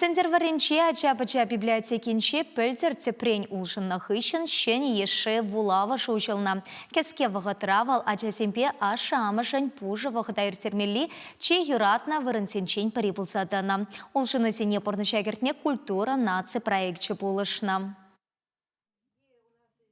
Сӗнтӗрвӑрринчи ача-пӑча библиотекинче пӗлтӗр тӗпрен улшӑннӑ хыҫҫӑн ҫӗнӗ йышши вулавӑш уҫӑлнӑ. Кӗске вӑхӑтра вӑл ачасемпе ашшӗ-амӑшӗн пушӑ вӑхӑта ирттермелли чи юратнӑ вырӑнсенчен пӗри пулса тӑнӑ. Улшӑнусене пурнӑҫа кӗртме Культура наци проекчӗ пулӑшнӑ.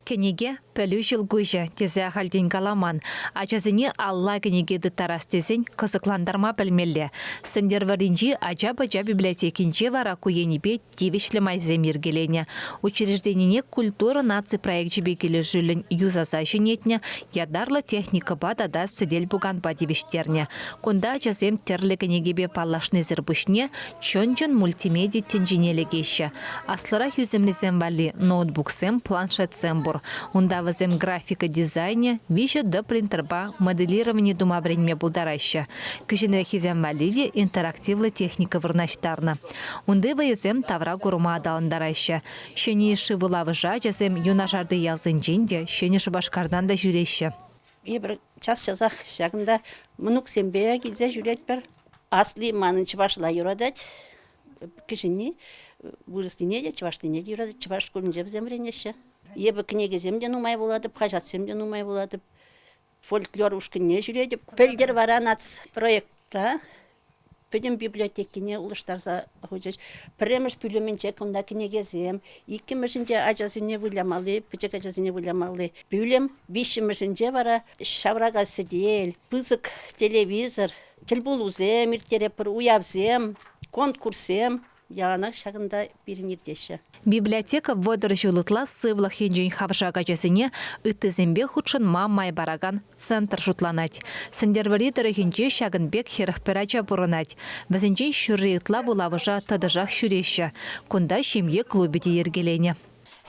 Кӗнеке – пӗлӳ ҫӑлкуҫӗ, тесе ахальтен каламан. Ачасене алла кӗнеке тыттарас тесен кӑсӑклантарма пӗлмелле. Сӗнтӗрвӑрринчи ача-пӑча библиотекинче вара ку енӗпе тивӗҫлӗ майсем йӗркеленӗ. Учрежденине Культура наци проекчӗпе килӗшӳллӗн юсаса ҫӗнетнӗ, ятарлӑ техникӑпа тата сӗтел-пуканпа тивӗҫтернӗ. Кунта ачасем тӗрлӗ кӗнекепе паллашнисӗр пуҫне чӑн-чӑн мультимеди тӗнчине лекеҫҫӗ. Аслӑрах ӳсӗмлисем валли ноутбуксем, планшетсем пур. Унта вӗсем графика дизайнӗ, 3D принтерпа моделировани тума вӗренме пултараҫҫӗ. Кӗҫӗнреххисем валли те интерактивлӑ техника вырнаҫтарнӑ. Унти вӑйӑсем тавра курӑма аталантараҫҫӗ. Ҫӗнӗ йышши вулавӑша ачасем юнашарти ялсенчен те, Ҫӗнӗ Шупашкартан та ҫӳреҫҫӗ. Эпир час-часах ҫакӑнта мӑнуксемпе килсе ҫӳретпӗр. Асли манӑн чӑвашла юратать, кӗҫӗнни вырӑслине те, чӑвашлине те юратать. Чӑваш шкулӗнче вӗсем вӗренеҫҫӗ. Эпӗ кӗнекесем те нумай вулатӑп, хаҫатсем те нумай вулатӑп. Фольклор ушкӑнне ҫӳретӗп. Пӗлтӗр вара нацпроекта пӗтӗм библиотекине улӑштарса хучӗҫ. Пӗрремӗш пӳлӗмӗнче кунта кӗнекесем, иккӗмӗшӗнче ачасене вылямалли, пӗчӗк ачасене вылямалли пӳлӗм, виҫҫӗмӗшӗнче вара ҫаврака сӗтел, пысӑк телевизор, тӗлпулусем ирттеретпӗр, уявсем, конкурссем яланах ҫакӑнта пирӗн иртеҫҫӗ. Библиотека 30 ҫул ытла сывлӑх енчен хавшак ачасене ыттисемпе хутшӑнма май паракан центр шутланать. Сӗнтӗрвӑрри тӑрӑхӗнче ҫакӑн пек 41 ача пурӑнать. Вӗсенчен ҫурри ытла вулавӑша тӑтӑшах ҫӳреҫҫӗ. Кунта ҫемье клубӗ те йӗркеленӗ.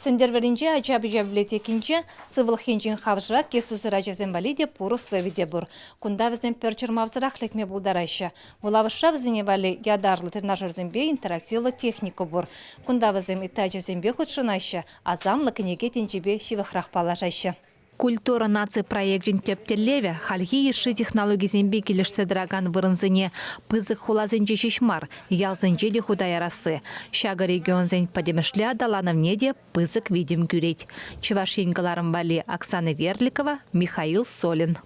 Сӗнтӗрвӑрринчи ача-пӑча библиотекинче сывлӑх енчен хавшак е сусӑр ачасем валли те пур услови те пур. Кунта вӗсем пӗр чӑрмавсӑрах лекме пултараҫҫӗ. Вулавӑшра вӗсене валли ятарлӑ тренажерсемпе интерактивлӑ техника пур. Кунта вӗсем ытти ачасемпе хутшӑнаҫҫӗ, асамлӑ кӗнеке тӗнчипе ҫывӑхрах паллашаҫҫӗ. Культура наци проекчӗн тӗп тӗллевӗ хальхи йышши технологисемпе килӗшсе тӑракан вырӑнсене пысӑк хуласенче ҫеҫ мар, ялсенче те хута ярасси. Ҫакӑ регионсен пӗтӗмӗшле аталанӑвне те пысӑк витӗм кӳрет. Чӑваш Ен кӑларӑм валли Оксана Верликова, Михаил Солин.